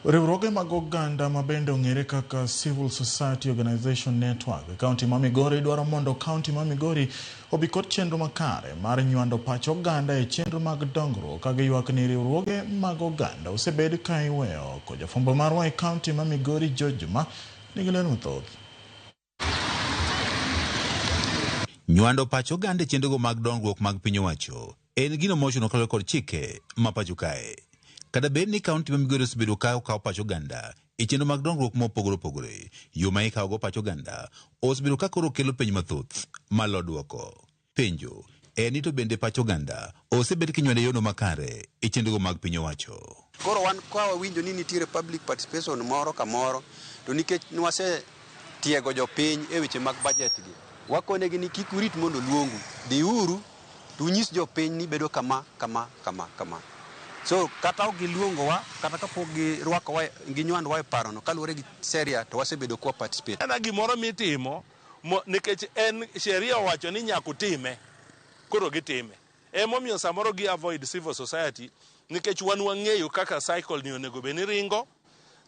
Riwruoge mag oganda ma bende ong'ere kaka Civil Society Organization Network e kaunti ma Migori dwaro mondo kaunti ma Migori obi kod chenro makare mar nywando pach oganda e chenro mag dongruok ka giywak ni riwruoge mag oganda osebed ka iweyo oko. Jafwambo marwa e kaunti ma Migori George Juma nigi ler mathoth. Nywando pach oganda e chenrogo mag dongruok mag piny owacho en gino mochuno kaluwore kod chike ma pacho kae. Kata bed ni kaunti ma Migori osebedo ka okawo pach oganda e chenro mag dongruok mopogore opogore, yo ma ikawogo pach oganda osebedo ka koro kelo penjo mathoth malo duoko. Penjo en ni to bende pach oganda osebed kinywando e yono makare e chenrogo mag piny owacho. Koro wan ka wawinjo ni nitiere public participation moro kamoro, to nikech nwase tiego jopiny e weche mag budget gi, wakonegi ni kik urit mondo oluongu, dhiuru to unyis jopiny ni bedo kama kama kama kama. So kata ok giluongowa, kata kapok girwakowa, ginywandwa e parono kaluwore gi sheria to wasebedo kwa participate. En gimoro mitimo nikech en sheria owacho ni nyaka utime, koro gitime. Emomiyo samoro gi avoid civil society nikech wan wang'eyo kaka cycle ni onego bed ni ringo,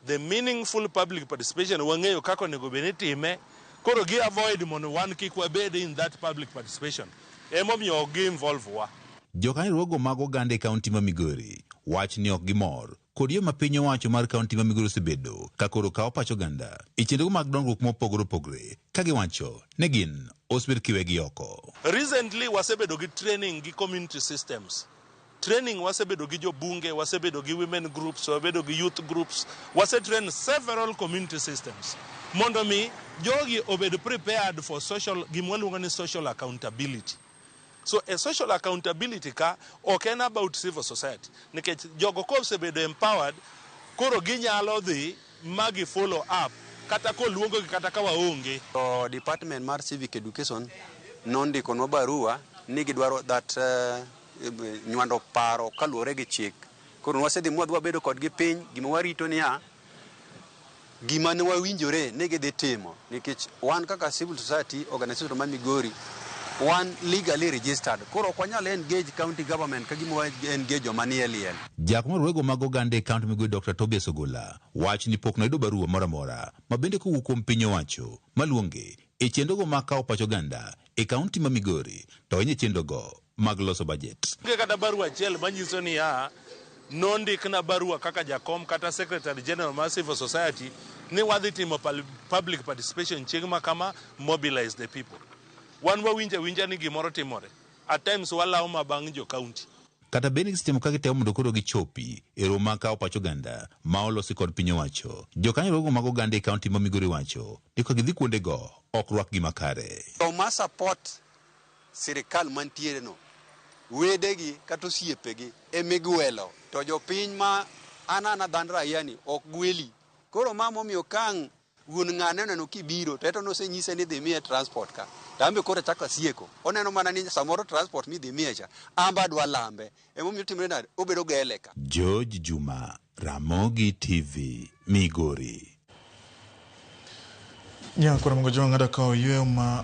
the meaningful public participation wang'eyo kaka onego bed ni itime, koro gi avoid mondo wan kik wabed in that public participation. Emomiyo ok gi involve wa. Jokanyo riwruogo mag oganda e kaunti ma Migori wach ni ok gimor kod yo ma piny owacho mar kaunti ma Migori osebedo ka koro kawo pach oganda e chenrogo mag dongruok mopogore opogore ka giwacho ni gin osebed kiwegi oko. Recently wasebedo gi training gi community systems. Training wasebedo gi jobunge, wasebedo gi women groups, wasebedo gi youth groups, wasetrain several community systems mondo mi jogi obed prepared for social, gima waluongo ni social accountability. So a social accountability ka ok en about civil society nikech jogo kosebedo empowered koro ginyalo dhi ma gi follow up kata koluongogi kata ka waonge. To department mar civic education nondikonwa barua ni gidwaro that nywando paro kaluwore gi chik. Koro wasedhi mwadhi wabedo kodgi piny, gima warito niya, gima ne wawinjore ni gidhi timo nikech wan kaka civil society organization ma Migori wan legally registered, koro ok wanyal engage county government ka gima wa engage joma nie liel. Jakom mar riwruoge mag oganda e kaunti Migori Dr. Tobias Ogola wach ni pok noyudo barua moro amora ma bende kowuok kuom piny owacho maluonge e chenrogo mag kawo pach oganda e kaunti ma Migori to ahinya chenrogo mag loso bajet. Onge kata barua achiel manyiso niya nondikna barua kaka jakom kata secretary general mar civil society ni wadhi timo public participation chieng' ma kama, mobilize the people. Wan wawinjo awinja ni gimoro timore. At times walawo ma bang' jo county. Kata bed ni gisetimo ka gitemo mondo koro gichopi e romo mag kawo pach oganda ma olosi kod piny owacho, jokanyo riwruoge mag oganda e kaunti ma Migori wacho ni ka gidhi kuondego ok rwakgi makare. Joma support sirikal mantiere no, wedegi kata osiepegi emigwelo, to jopiny ma an ana dhand raia ni ok gweli. Koro ma momiyo kang' wuon ng'ane oneno kibiro to eto nosenyise ni dhi miye transport ka, to an be koro achako asieko. Oneno mana ni samoro transport midhi miye cha, an be adwa lambe. Emomiyo otimore nade? Obedo gele ka. George Juma, Ramogi TV, Migori. Nyakora Mongo Jwang' ada kawo yweyo ma